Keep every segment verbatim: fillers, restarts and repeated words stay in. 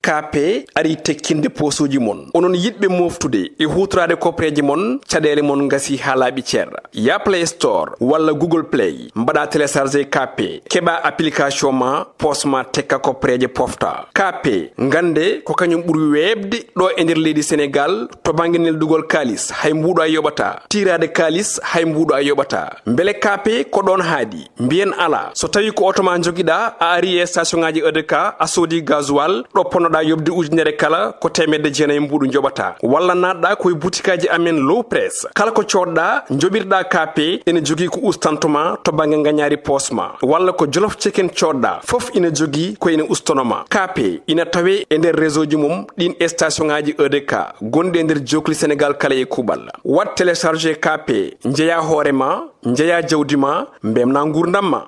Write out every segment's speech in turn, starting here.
K P ari tekkinde poosuuji mon. Onon yiɗɓe mooftude e huutoraade koppereeje mon, caɗeele mon ngasi haa laaɓi cer. Ya Play Store walla Google Play, mbaɗa télécharger K P, keɓa application ma, poos ma tekka koppereeje pofta. K P, ngannde ko kañum ɓuri weeɓde ɗo e nder leydi Senegaal to bannge neldugol kaalis, hay mbuuɗo a yoɓata. Tiiraade kaalis, hay mbuuɗo a yoɓata. Mbele K P ko ɗoon haaɗi? Mbiyen alaa. So tawii ko oto ma njogiɗaa, a ari e station ŋaaji E D K, a soodi gasoil, ɗo ponnoɗaa yoɓde ujunere kala, ko teemedde jeenayi mbuuɗu njoɓataa. Walla naatɗaa ko e butikaaji amen Low Press. Kala ko coodɗaa, njoɓirɗaa K P, ene jogii ko ustanto ma to bannge ngañaari poos ma. Walla ko Jolof Chicken coodɗaa, fof ina jogii ko ene ustono ma. K P ina tawee e nder réseau ji mum ɗin e station ŋaaji E D K gonɗi e nder jookli Senegaal kala e kuuɓal. Waɗ télécharger K P, njeyaa hoore ma, njeyaa jawdi ma, mbemnaa nguurndam ma.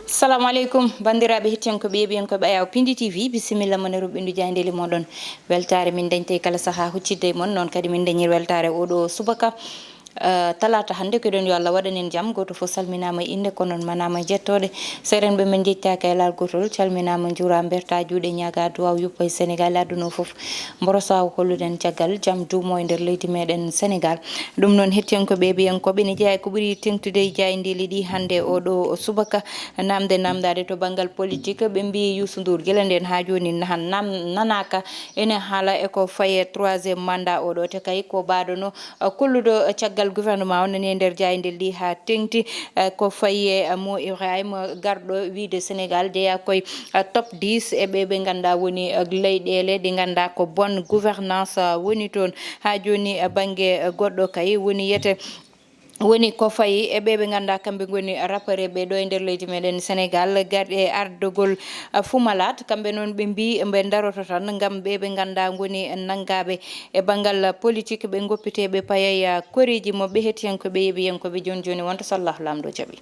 Salamu aleykum, banndiraaɓe hettiyankooɓe, yeeɓiyankooɓe Ayaw Pindi T V, bisimilla mon e ruɓɓindu jaayndeeli mooɗon. Weltaare min dañtay kala sahaa huccidde e mon, noon kadi min dañir weltaare oɗo subaka. Eh, talaata hannde, ko eɗen yo Allah waɗan en jam. Gooto fof salminaama e innde, kono on manaama e jettooɗe. Seerenɓe men njettaaka e laal gootol, calminaama, njuuraama, mbertaa juuɗe, ñaagaa duwaaw yuppa e Senegaal e aduna o fof. Mboro saw holluɗen caggal jam duumo e nder leydi meɗen Senegaal. Ɗum noon, hettiyankooɓe, yeeɓiyankooɓe, ne jeyaa e ko ɓuri teŋtude e jaayndeeli ɗi hannde oɗo subaka. Namde namdaade to banngal politik, ɓe mbiyi Youssou Ndour gila ndeen haa jooni nahan nam-, nanaaka ene haala e ko faye troisième mandat oɗo, te kay ko baaɗono, eh, kolluɗo, eh, caggal gouvernement o nani e nder jaayndeeli ɗi haa teŋti, eh, ko faye, eh, Mo Ibrahima garɗo wiyde Senegaal jeyaa koye, eh, top dix e ɓe ɓe ngannduɗaa woni, eh, leyɗeele ɗe ngannduɗaa ko bonne gouvernance, eh, woni toon. Haa jooni, eh, bannge, eh, goɗɗo kay woni yete woni ko fayi e ɓe ɓe ngannduɗaa kamɓe ngoni rappeur ɓe ɗo e nder leydi meɗen Senegaal, garɗe ardogol, ah, Fou Malade, kamɓe noon ɓe mbiyi ɓe ndaroto tan ngam ɓe ɓe ngannduɗaa ngoni nanngaaɓe e banngal politik, ɓe ngoppitee ɓe payay, ah, koreeji maɓɓe. Hettiyankooɓe, yeeɓiyankooɓe, jooni jooni wonta so Allahu Laamɗo jaɓi.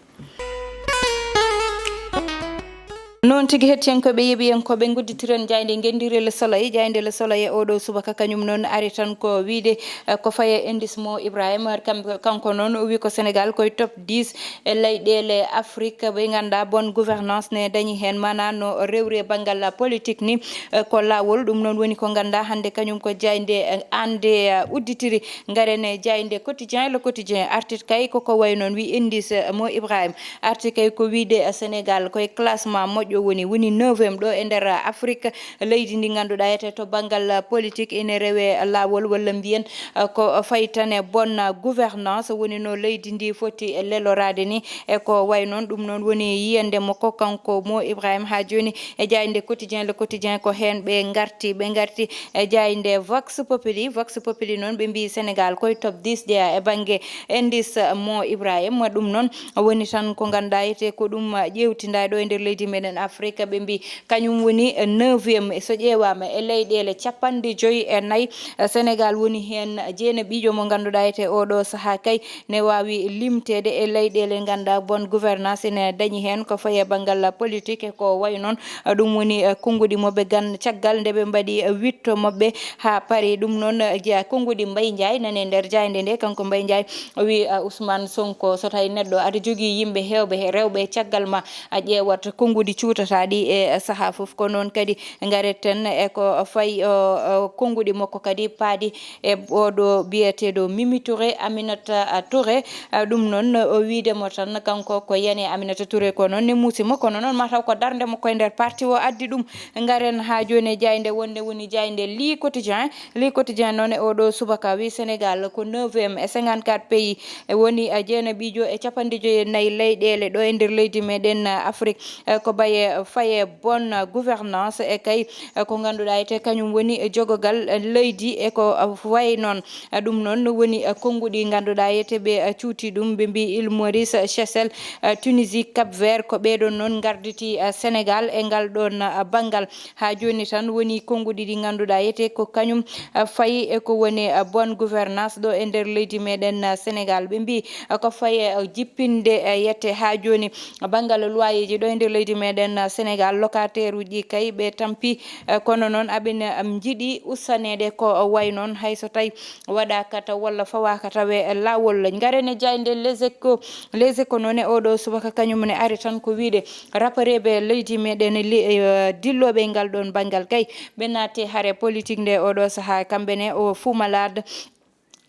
Noon tigi, hettiyankooɓe, yeeɓiyankooɓe, ngudditiren jaaynde ngenndire Le Soleil. Jaaynde Le Soleil e oɗo subaka kañum noon ari tan ko wiyde, eh, ko faye indice Mo Ibrahima. Kam-, kanko noon o wi ko Senegaal koye top dix e leyɗeele Afrik ɓe ngannduɗaa bonne gouvernance ne dañi heen, maanaa no rewri e banngal politik ni, eh, ko laawol. Ɗum noon woni ko ngannduɗaa hannde kañum ko jaaynde, eh, an nde, eh, udditiri. Ngaren e jaaynde Quotidien, Le Quotidien artit kay koko wayi noon, wi indice, eh, Mo Ibrahima. Arti kay ko wiyde, eh, Senegaal koye classement moƴƴo woni, woni neuvième ɗo e nder, eh, Afrique. Leydi ndi ngannduɗaa ete to banngal, eh, politik ene rewe laawol, walla mbiyen, eh, ko faytane bonne gouvernance woni no leydi ndi foti, eh, leloraade ni. E ko wayi noon, ɗum noon woni yiyannde makko kanko Mo Ibrahima haa jooni e jaaynde Quotidien, Le Quotidien ko heen ɓe ngarti, ɓe ngarti e jaaynde Vox Populi. Vox Populi noon ɓe mbiyi Senegaal koye top dix jeyaa e bannge indice Mo Ibrahima. Ɗum noon woni tan ko ngannduɗaa ete ko ɗum ƴeewtindaa ɗo e nder leydi meɗen Afrique. Ɓe mbiyi kañum woni neuvième. So ƴeewaama e leyɗeele capanɗe joyi e nayi, Senegaal woni heen jeenaɓiijo mo ngannduɗaa ete oɗo sahaa kay ne waawi limteede e leyɗeele ngannduɗaa bonne gouvernance ene dañi heen ko faye banngal politique e ko wayi noon. Ɗum woni, eh, konnguɗi maɓɓe gan caggal nde ɓe mbaɗi, eh, witto maɓɓe haa paari. Ɗum noon, eh, jeyaa konnguɗi Mbaye Ndiaye nani e nder jaaynde nde. Kanko Mbaye Ndiaye o wi, eh, Ousmane Sonko, so tawi neɗɗo aɗa jogii yimɓe heewɓe he rewɓe caggal ma, a ƴeewat konnguɗi cuutataa ɗi e sahaa fof. Ko noon kadi ngareten e ko fayi o, o konnguɗi makko kadi paaɗi e oɗo biyeteeɗo Mimi Touré, Aminata Touré. Ah, ɗum noon o wiide mo tan kanko ko yani Aminata Touré ko noon ne muusi mo, kono noon mataw ko darnde makko e nder parti o addi ɗum. Ngaren haa jooni e jaaynde wonde woni jaaynde Le Quotidien. Le Quotidien noon e oɗo subaka wi Senegaal ko neuvième e cinquante-quatre pays, e woni, eh, jeenaɓiijo e capanɗe joyi e nayi leyɗeele ɗo e nder leydi meɗen, eh, Afrique. Eh, ko baye faye bonne gouvernance e kay, eh, ko ngannduɗaa ete kañum woni, eh, jogogal, eh, leydi e ko, eh, wayi noon. Eh, ɗum noon woni, eh, konnguɗi ngannduɗaa ete ɓe, eh, cuuti ɗum, ɓe mbiyi Île Maurice, eh, Seychelles, eh, Tunisie, Cap Vert, ko ɓeɗon noon ngarditi, eh, Senegaal e ngal ɗoon, eh, banngal. Haa jooni tan woni konnguɗi ɗi ngannduɗaa yete ko kañum, eh, fayi e ko woni, eh, bonne gouvernance ɗo e nder leydi meɗen, eh, Senegaal. Ɓe mbiyi, eh, ko fayi, eh, jippinde, eh, yete haa jooni banngal loyeeji ɗo e nder leydi meɗen, Sénégal, locataire uji kay ɓe tampi, eh, kono noon aɓe ne, am, njiɗi ustaneede ko wayi noon, hay so tawi waɗaaka taw walla fawaaka taw e laawol. Ngaren e jaaynde Les Échos. Les Échos noon e oɗo subaka kañum ne ari tan ko wiyde rapareeɓe leydi meɗen li-, eh, dillooɓe e ngal ɗoon banngal kay ɓe naati hare politique nde oɗo sahaa. Kamɓe ne o Fou Malade,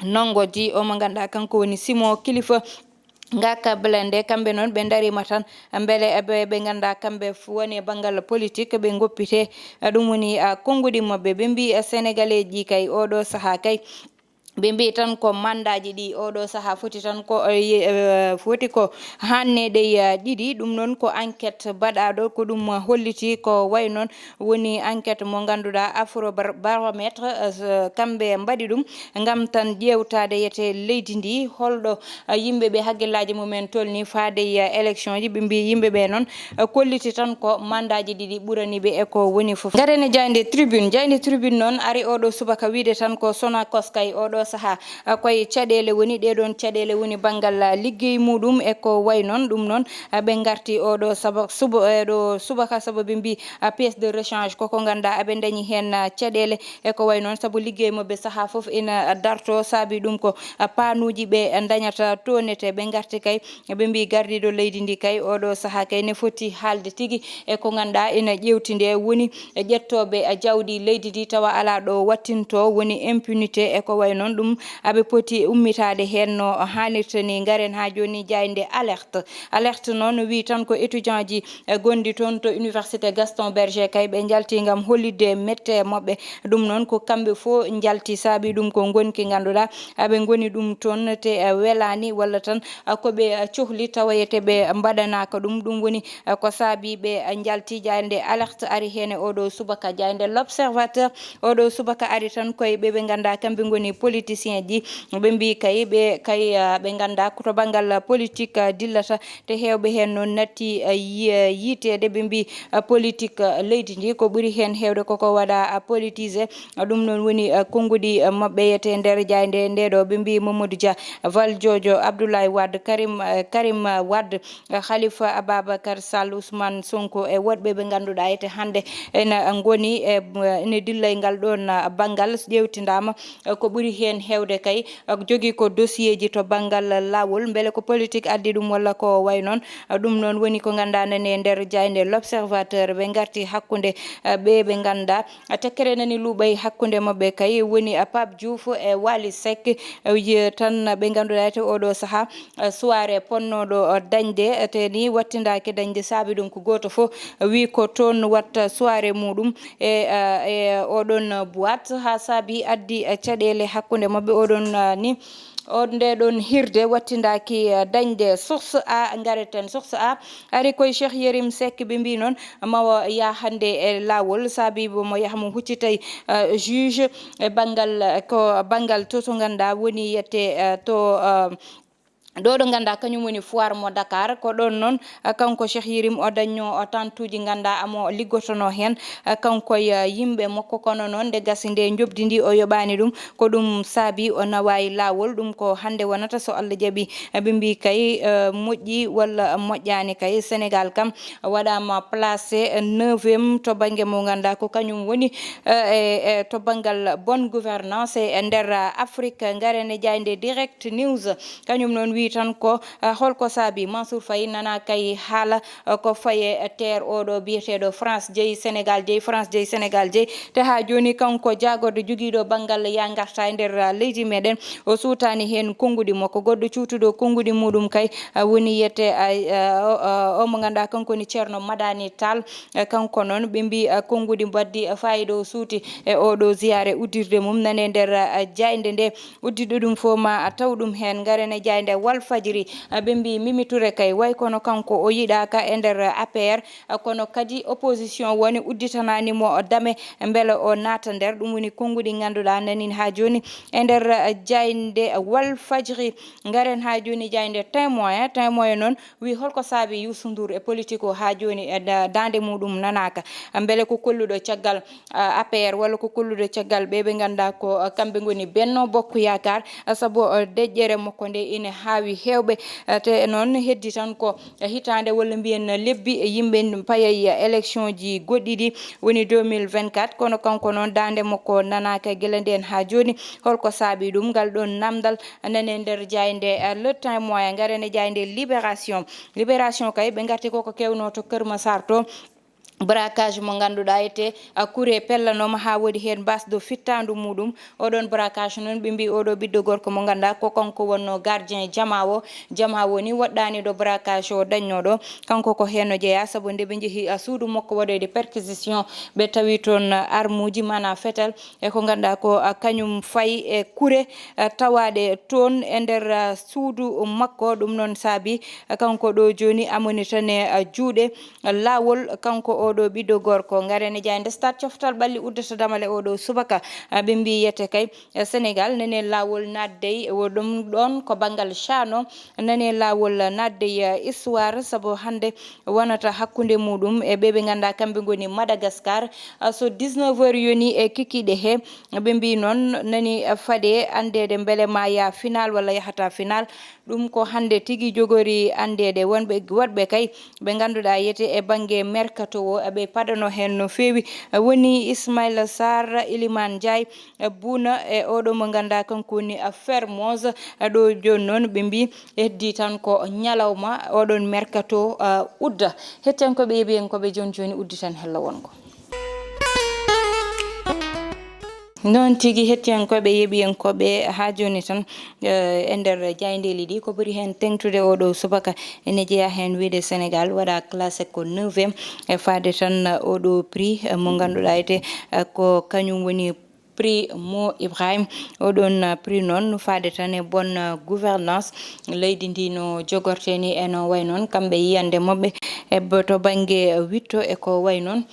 nongo ji o mo ngannduɗaa kanko woni Simon Kilifa. Ngaaka Blindé, kamɓe noon ɓe ndariima tan mbele ɓe, ɓe ngannduɗaa kamɓe f-, woni e banngal politique ɓe ngoppite. Ɗum woni, ah, konnguɗi maɓɓe. Ɓe mbii, ah, Sénégalais ji kay oɗo sahaa kay ɓe mbii tan ko mandaaji ɗi oɗo sahaa foti tan ko, eh, ye-, eh, foti ko haanneede, eh, ɗiɗi. Ɗum noon ko enquête baɗaaɗo, ko ɗum holliti ko wayi noon woni enquête mo ngannduɗaa Afrobarométre, eh, kamɓe mbaɗi ɗum ngam tan ƴeewtaade yete leydi ndi holɗo, eh, yimɓe ɓe hakkillaaji mumen tolni faade, eh, élection ji. Ɓe mbii yimɓe ɓe noon, eh, kolliti tan ko mandaaji ɗiɗi ɓurani ɓe e ko woni fof. Ngaren e jaaynde Tribune. Jaaynde Tribune noon ari oɗo subaka wiyde tan ko Sonacos kay oɗo sahaa, eh, koye caɗeele woni, ɗee ɗoon caɗeele woni banngal, eh, liggey muɗum e ko wayi noon. Ɗum noon, eh, ɓe ngarti oɗo saba-, suba-, eh, ɗo subaka sabu ɓe mbii, eh, pièce de rechange koko ngannduɗaa eɓe ndañi heen, eh, caɗeele e ko wayi noon, sabu liggey maɓɓe sahaa fof ina darto, saabi ɗum ko, ah, panuuji ɓe ndañata toonete. Ɓe ngarti kay, ɓe mbii gardiiɗo leydi ndi kay oɗo sahaa kay ne foti haalde tigi e ko ngannduɗaa ina ƴeewti nde woni e ƴettooɓe, ah, jawdi leydi ndi tawa alaa ɗo wattinto, woni impunité e ko wayi noon. Ɗum aɓe poti ummitaade heen no haanirta ni. Ngaren haa jooni jaaynde Alerte. Alerte noon wii tan ko étudiant ji, eh, gonɗi toon to Université Gaston Berger kay ɓe njalti ngam hollitde mette maɓɓe. Ɗum noon ko kamɓe fof njalti, saabi ɗum ko ngonki ngannduɗaa aɓe ngoni ɗum toon te, eh, welaani walla tan, eh, ko ɓe, eh, cohli tawa yete ɓe mbaɗanaaka ɗum. Ɗum woni, eh, ko saabi ɓe, eh, njalti. Jaaynde Alerte ari heen e oɗo subaka. Jaaynde L'Observateur, oɗo subaka ari tan koye ɓe ɓe ngannduɗaa kamɓe ngoni politicien ji. Ɓe mbii kay ɓe kay, eh, ɓe ngannduɗaa ko to banngal politique, eh, dillata. Te heewɓe heen noon natti, eh, yi-, eh, yiiteede, ɓe mbii, eh, politique, eh, leydi ndi ko ɓuri heen heewde koko waɗa, eh, politisé. Eh, ɗum noon woni, eh, konnguɗi, eh, maɓɓe yete nder jaaynde nde ɗo. Ɓe mbii Mamadou Dia, Valdiodio, Abdoulaye Wade, Karim, eh, Karim, eh, Wade, eh, Khalifa Ababacar Sall, Ousmane Sonko e woɗɓe ɓe ngannduɗaa ete hannde ene ngoni e, eh, ene dilla e ngal ɗoon, eh, banngal. Ƴeewtindaama, eh, ko ɓuri heen heewde kay, eh, jogii ko dossier ji to banngal laawol, mbele ko politique addi ɗum walla ko wayi noon. Eh, ɗum noon woni ko ngannduɗaa nani e nder jaaynde L'Observateur. Ɓe ngarti hakkunde, eh, ɓe ɓe ngannduɗaa, eh, tekkere nani luuɓay hakkunde maɓɓe kay woni, eh, Pape Diouf e Wally Seck. Eh, wiye tan ɓe ngannduɗaa te oɗo sahaa, eh, soirée ponnooɗo, eh, dañde, eh, te ni wattindaaki dañde, saabi ɗum ko gooto fof, eh, wii ko toon watta soirée muɗum e, eh, e oɗon boîte, haa saabi addi, eh, caɗeele hakkunde maɓɓe. Oɗon, eh, ni, on nde ɗon hirde wattindaaki, eh, dañde. Source A, ngareten Source A, ari koye Cheikh Yérim Seck, ɓe mbii noon mawo yah hannde e laawol, saabi mo yah mo huccitay, eh, juge e banngal, eh, ko banngal to, to ngannduɗaa woni yette, eh, to, eh, ɗo ɗo ngannduɗaa kañum woni foire mo Dakar. Ko ɗoon noon, eh, kanko Cheikh Yérim o dañno o tantuuji ngannduɗaa amo liggotono heen, eh, kanko e, eh, yimɓe makko. Kono noon nde gasi nde njoɓdi ndi o yoɓaani ɗum, ko ɗum saabi o nawaayi laawol. Ɗum ko hannde wonata so Allah jaɓi. Eh, ɓe mbii kay, eh, moƴƴi walla moƴƴaani kay. Sénégal kam waɗaama placé neuvième to bannge mo ngannduɗaa ko kañum woni, eh, eh, eh, to banngal bonne gouvernance e nder, eh, Afrique. Ngaren e jaaynde Direct News. Kañum noon wii tan ko, eh, holko saabi Mansour Faye nana kay haala, eh, ko faye terre oɗo biyeteeɗo France jeyi Sénégal jeyi, France jeyi Sénégal jeyi. Te haa jooni kanko jaagorɗo jogiiɗo banngal ya ngarta e nder, eh, leydi meɗen, o suutaani heen konnguɗi makko. Goɗɗo cuutuɗo konnguɗi muɗum kay, eh, woni yiyete, eh, eh, o, eh, o mo ngannduɗaa kanko woni Ceerno Madani Tall. Eh, kanko noon ɓe mbii, eh, konnguɗi mbaɗdi, eh, faayiida o suuti e oɗo ziyaare uddirde mum nane nder, eh, jaaynde nde. Uddiɗo ɗum fof ma a taw ɗum heen. Ngaren e jaaynde Walfadjri, eh, ɓe mbii Mimi Touré kay way kono kanko o yiɗaaka e nder, eh, A P R, eh, kono kadi opposition woni udditanaani mo dame mbele o naata nder. Ɗum woni konnguɗi ngannduɗaa nanin haa jooni e nder, eh, jaaynde Walfadjri. Ngaren haa jooni jaaynde Témoin. Témoin noon wi holko saabi Youssou Ndour e politique o haa jooni e da-, daande muɗum nanaaka. Mbele ko kolluɗo caggal, ah, A P R walla ko kolluɗo caggal ɓe ɓe ngannduɗaa ko, ah, kamɓe ngoni Benno Bokk Yaakaar, ah, sabu, ah, deƴƴere makko nde ine haa Wi heewɓe, eh, te noon heddi tan ko hitaande walla mbiyen lebbi, eh, yimɓe payay, eh, élection ji goɗɗi ɗi woni deux mille vingt-quatre, kono kanko noon daande makko nanaaka gila ndeen haa jooni. Holko saabi ɗum? Ngal ɗoon namdal nane nder jaaynde, eh, Le Témoin, ngaren e jaaynde Libération. Libération kay, ɓe ngarti koko kewno to Kër Massar to. Braquage mo ngannduɗaa ete, a, kure pellanooma haa woodi heen mbasɗo fittaandu muɗum. Oɗon braquage noon, ɓe mbii oɗo ɓiɗɗo gorko mo ngannduɗaa ko kanko wonno gardien jama o. Jama o ni woɗɗaani ɗo braquage o dañnoo ɗo. Kanko ko heen o jeyaa, sabu nde ɓe njehi, a, suudu makko waɗoyde perquisition, ɓe tawi toon, a, armuuji, maanaa fetel, e ko ngannduɗaa ko, a, kañum fayi e kure, a, tawaaɗe toon e nder, a, suudu makko. Ɗum noon saabi, a, kanko ɗo jooni amoni tan e, a, juuɗe laawol, kanko oɗo ɓiɗɗo gorko. Ngaren e jaaynde Stade, coftal ɓalli uddata damal e oɗo subaka. A, ɓe mbii yete kay, e Senegal, nane laawol naatde e wo ɗum ɗoon ko banngal Cano, nane laawol naatde e histoire, sabu hannde wonata hakkunde muɗum e ɓe ɓe ngannduɗaa kamɓe ngoni Madagascar. A, so dix-neuf heures yoni e kikiiɗe he, ɓe mbii noon nani faade anndeede mbele ma yaa final walla yahata final. Ɗum ko hannde tigi jogori anndeede. Wonɓe, woɗɓe kay ɓe ngannduɗaa yete e bannge mercato o, ɓe paɗano heen no feewi. Woni Ismaila Sarr, Iliman Ndiaye, Bouna e oɗo mo ngannduɗaa kanko woni Fermoz. Ɗo jooni noon ɓe mbii heddi tan ko ñalawma oɗon mercato, uh, udda. Hettiyankooɓe, yeeɓiyankooɓe, jooni jooni udditan hello wongo. Noon tigi, hettiyankooɓe, yeeɓiyankooɓe, haa jooni tan, eh, e nder jaayndeeli ɗi, ko ɓuri heen teeŋtude oɗo subaka, ene jeyaa heen wiyde Senegal waɗa classé ko neuvième, e faade tan, eh, oɗo prix, eh, mo ngannduɗaa ete, eh, ko kañum woni prix Mo Ibrahim. Oɗon, eh, prix noon faade tan e bonne, eh, gouvernance. Leydi ndi no jogortee ni e no wayi noon, kamɓe yiyannde maɓɓe e bo-, to bannge witto e ko wayi noon,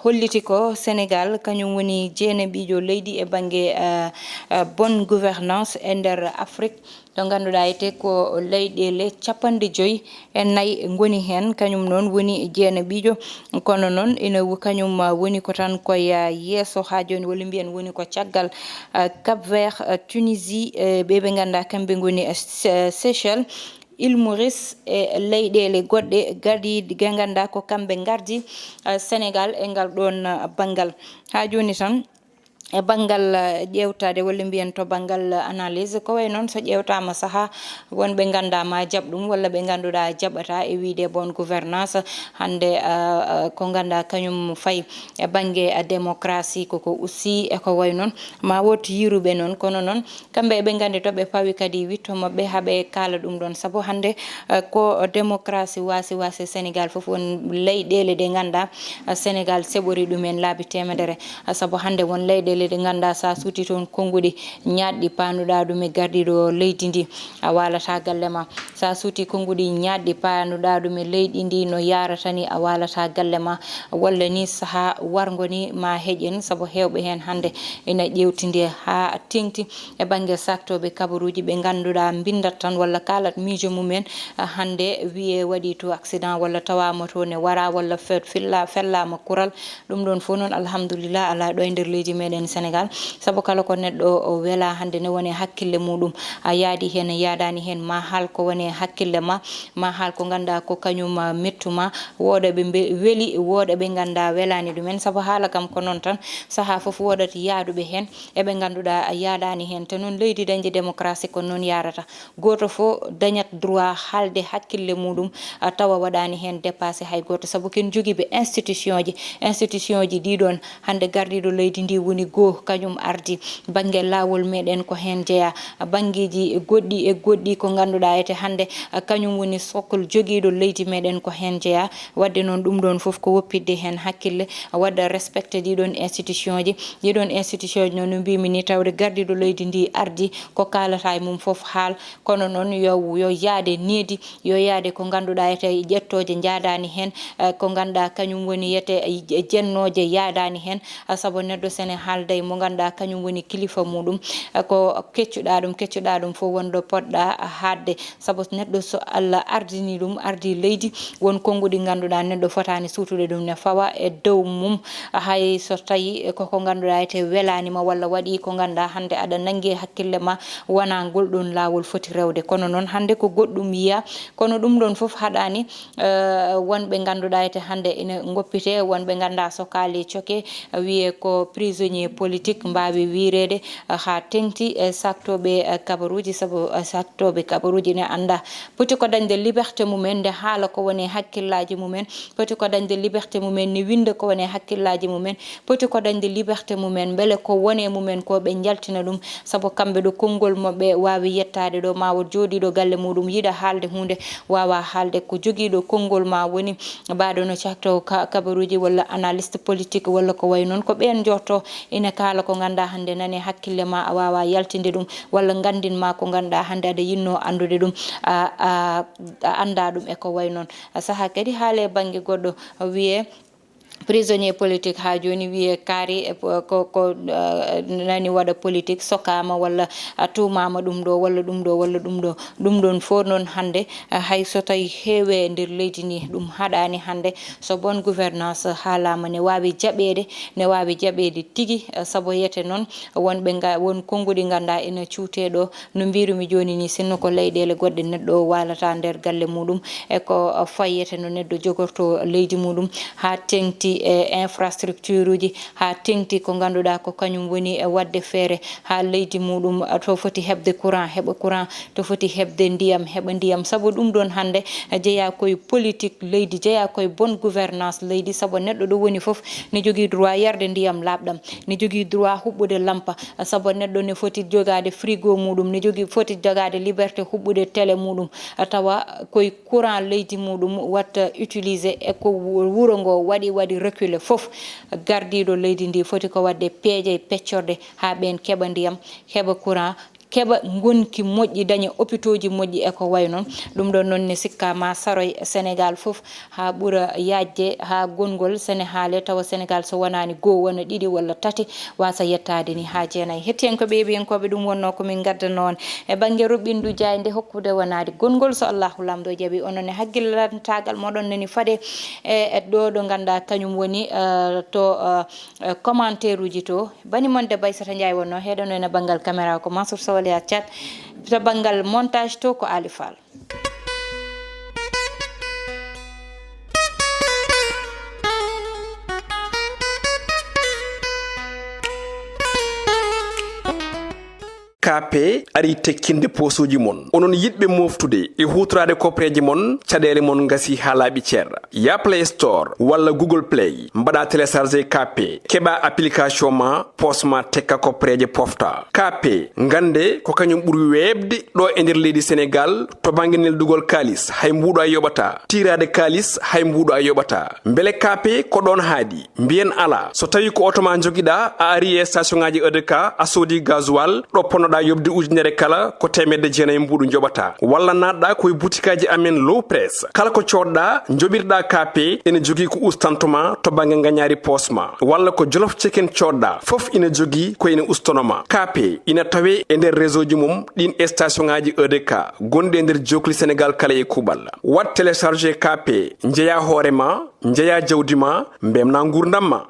holliti ko Senegal kañum woni jeenaɓiijo leydi e bannge, eh, eh, bonne gouvernance e nder Afrik, to ngannduɗaa ete ko leyɗeele capanɗe joyi e nayi ngoni heen, kañum noon woni jeenaɓiijo. Kono noon ina wo-, kañum, ah, woni ko tan ko ya-, yeeso haa jooni, walla mbiyen woni ko caggal, ah, Cap Vert, ah, Tunisie, eh, ɓe ɓe ngannduɗaa kamɓe ngoni, eh, Se-, Seychelles, Île Maurice e leyɗeele goɗɗe gadi, ɓe ngannduɗaa ko kamɓe ngardi, ah, Senegal e ngal ɗoon, ah, banngal. Haa jooni tan, e banngal, eh, ƴeewtaade, walla mbiyen to banngal, eh, analyse, ko wayi noon so ƴeewtaama sahaa, won ɓe nganndaa ma jaɓ ɗum, walla ɓe ngannduɗaa jaɓataa e wiyde bonne gouvernance. Hannde, eh, eh, ko ngannduɗaa kañum fayi e bannge, eh, démocratie, koko usti e ko wayi noon. Ma wood yiruɓe noon, kono noon kamɓe eɓe nganndi to ɓe pawi kadi witto maɓɓe haa ɓe kaala ɗum ɗoon. Sabu hannde, eh, ko démocratie waasi waasi Senegal fof, won leyɗeele ɗe ngannduɗaa, eh, Senegal seɓori ɗumen laabi teemedere. Eh, sabu hannde won leyɗeele ɗe ngannduɗaa so a suuti toon konnguɗi ñaaɗɗi paanduɗaa ɗum e gardiiɗo leydi ndi, a waalataa galle ma. So a suuti konnguɗi ñaaɗɗi paanduɗaa ɗum e leydi ndi no yaarata ni, a waalataa galle ma. Walla ni sahaa warngo ni ma heƴen, sabu heewɓe heen hannde ina ƴeewtindee haa teeŋti e bannge saaktooɓe kabaruuji ɓe ngannduɗaa mbinndat tan walla kaalat miijo mumen, ah, hannde wiyee waɗii to accident walla tawaama to ne waraa walla fe-, filla-, fellaama kural. Ɗum ɗoon fof noon, alhamdulillah, alaa ɗo e nder leydi meɗen Senegal. Sabu kala ko neɗɗo o welaa hannde ne woni e hakkille muɗum, a yaadi heen, a yaadaani heen, ma haal ko woni e hakkille ma, ma haal ko ngannduɗaa ko kañum, ah, mettu ma. Wooda ɓe mbe-, weli, wooda ɓe ngannduɗaa welaani ɗumen. Sabu haala kam ko noon tan, sahaa fof woodat yaaduɓe heen, e ɓe ngannduɗaa a yaadaani heen. Te noon leydi dañde démocratie ko noon yaarata. Gooto fof dañat droit haalde hakkille muɗum, a, tawa waɗaani heen dépassé hay gooto. Sabu ken jogiiɓe institution ji, institution ji ɗi ɗoon, hannde gardiiɗo leydi ndi woni goo, kañum ardi. Bannge laawol meɗen ko heen jeyaa. Banngeeji goɗɗi e goɗɗi ko ngannduɗaa ete hannde, a, kañum woni socle jogiiɗo leydi meɗen ko heen jeyaa. Waɗde noon ɗum ɗoon fof ko woppitde heen hakkille, waɗa respecté ɗi ɗoon institution ji. Ɗi ɗoon institution ji noon no mbimi ni, tawde gardiiɗo leydi ndi ardi ko kaalata e mum fof haal, kono noon yo, yo yaade needi, yo yaade ko ngannduɗaa ete ƴettooje njaadaani heen, eh, ko ngannduɗaa kañum woni yete, eh, jennooje yaadaani heen, ah, sabu neɗɗo sene haal-, Dey mo ngannduɗaa kañum woni kilifa muɗum, eh, ko keccuɗaa ɗum, keccuɗaa ɗum fof wonɗo poɗɗaa haatde. Sabu neɗɗo so Allah ardini ɗum, ardi leydi, won konnguɗi ngannduɗaa neɗɗo fotaani suutude ɗum ne fawa e dow mum. Hay so tawi koko ngannduɗaa ete welaani ma walla waɗi ko ngannduɗaa hannde aɗa nanngi e hakkille ma, wonaa ngol ɗoon laawol foti rewde. Kono noon hannde ko goɗɗum yiya, kono ɗum ɗoon fof haɗaani, eh, wonɓe ngannduɗaa ete hannde ina ngoppite, wonɓe ngannduɗaa so kaali coke, wiyee ko prisonnier politique mbaawi wiyreede, eh, haa teŋti, eh, saktooɓe, eh, kabaruuji, sabu, eh, saktooɓe kabaruuji ne anndaa. Poti ko dañde liberté mumen, nde haala ko woni hakkillaaji mumen, poti ko dañde liberté mumen, ne winnda ko woni hakkillaaji mumen, poti ko dañde liberté mumen, mbele ko woni e mumen ko ɓe njaltina ɗum, sabu kamɓe ɗo konngol maɓɓe waawi yettaade ɗo, ma o jooɗiiɗo galle muɗum yiɗa haalde huunde, waawa haalde. Ko jogiiɗo konngol ma woni mbaaɗo no cakto ka-, kabaruuji walla analyste politique walla ko wayi noon, ko ɓeen njorto ina kaala ko ngannduɗaa hannde nani hakkille ma, a waawa yaltinde ɗum, walla nganndin ma ko ngannduɗaa hannde aɗa yinnoo anndude ɗum, a, a, a anndaa ɗum e ko wayi noon. A sahaa kadi haale bannge goɗɗo wiyee prisonnier politique haa jooni wiyee kaari e po-, ko, ko, eh, nani waɗa politique, sokaama walla a tuumaama ɗum ɗo walla ɗum ɗo walla ɗum ɗo. Ɗum ɗoon fof noon hannde, eh, hay so tawi heewe e nder leydi ndi, ɗum haɗaani hannde. So bonne gouvernance haalaama ne waawi jaɓeede, ne waawi jaɓeede tigi, eh, sabu yete noon wonɓe nga-, won konnguɗi ngannduɗaa ina cuutee ɗo. No mbiirumi jooni ni, sinno ko leyɗeele goɗɗe neɗɗo waalata nder galle muɗum, e ko fayete no neɗɗo jogorto leydi muɗum, haa teŋti e infrastructure uji, haa teŋti ko ngannduɗaa ko kañum woni e waɗde feere haa leydi muɗum, to foti heɓde courant, heɓa courant, to foti heɓde ndiyam, heɓa ndiyam. Sabu ɗum ɗoon hannde jeyaa koye politique leydi, jeyaa koye bonne gouvernance leydi, sabu neɗɗo ɗo woni fof ne jogii droit yarde ndiyam laaɓɗam, ne jogii droit huɓɓude lampa, sabu neɗɗo ne foti jogaade frigo muɗum, ne jogii foti jogaade liberté huɓɓude télé muɗum, tawa koye courant leydi muɗum watta utilisé e ko wu-, wuro ngo waɗi, waɗi reculé fof. Gardiiɗo leydi ndi foti ko waɗde peeje e peccorde haa ɓeen keɓa ndiyam, heɓa courant, keɓa ngonki moƴƴi, daña opitooji moƴƴi e ko wayi noon. Ɗum ɗoon noon ne sikkaa ma saroy Senegaal fof haa ɓura yaajde, haa gonngol Senehaale tawa Senegaal so wonaani goo wona ɗiɗi walla tati waasa yettaade ni haa jeenayi. Hettiyankooɓe, yeɓiyankooɓe, ɗum wonnoo ko min ngaddanoo on e bannge ruɓɓindu jaaynde hokkude wonaade gonngol. So Allahu Laamɗo jaɓi, onon e hakkillantaagal moɗon nani faade e, e ɗo ɗo ngannduɗaa kañum woni, eh, to, eh, eh, commentaire uji to. Bani mon debbo Aissata Ndiaye wonno, heɗono ene banngal caméra ko Mansour Sow alias Thiat, to banngal montage to ko Ali Fall. Kaape arii tekkinde poosooji mon. Onon yiɗɓe mooftude e huutoraade kopreeje mon, caɗeele mon ngasii haa laaɓi cer. Yah Play Store walla Google Play, mbaɗaa télécharger Kaape, keɓaa application ma, poos ma tekka kopreeje pofta. Kaape, ngannde ko kañum ɓuri weeɓde ɗo e nder leydi Senegaal to bannge neldugol kaalis, hay mbuuɗu a yoɓataa. Tiiraade kaalis, hay mbuuɗu a yoɓataa. Mbele Kaape ko ɗoon haaɗi? Mbiyen alaa. So tawii ko oto ma njogiɗaa, a arii e station ŋaaji E D K, a soodii gasoil, ɗo ponnoɗaa yoɓde ujunere kala, ko teemedde jeenayi mbuuɗu njoɓataa. Walla naatɗaa ko e butikaaji amen Low Press. Kala ko coodɗaa, njoɓirɗaa Kaape, ene jogii ko ustanto ma to bannge ngañaari poos ma. Walla ko Jolof Chicken coodɗaa, fof ina jogii ko ina ustono ma. Kaape ina tawee e nder réseau ji mum ɗiin e station ŋaaji E D K gonɗi e nder jookli Senegaal kala e kuuɓal. Waɗ télécharger Kaape, njeyaa hoore ma, njeyaa jawdi ma, mbeemnaa nguurndam ma.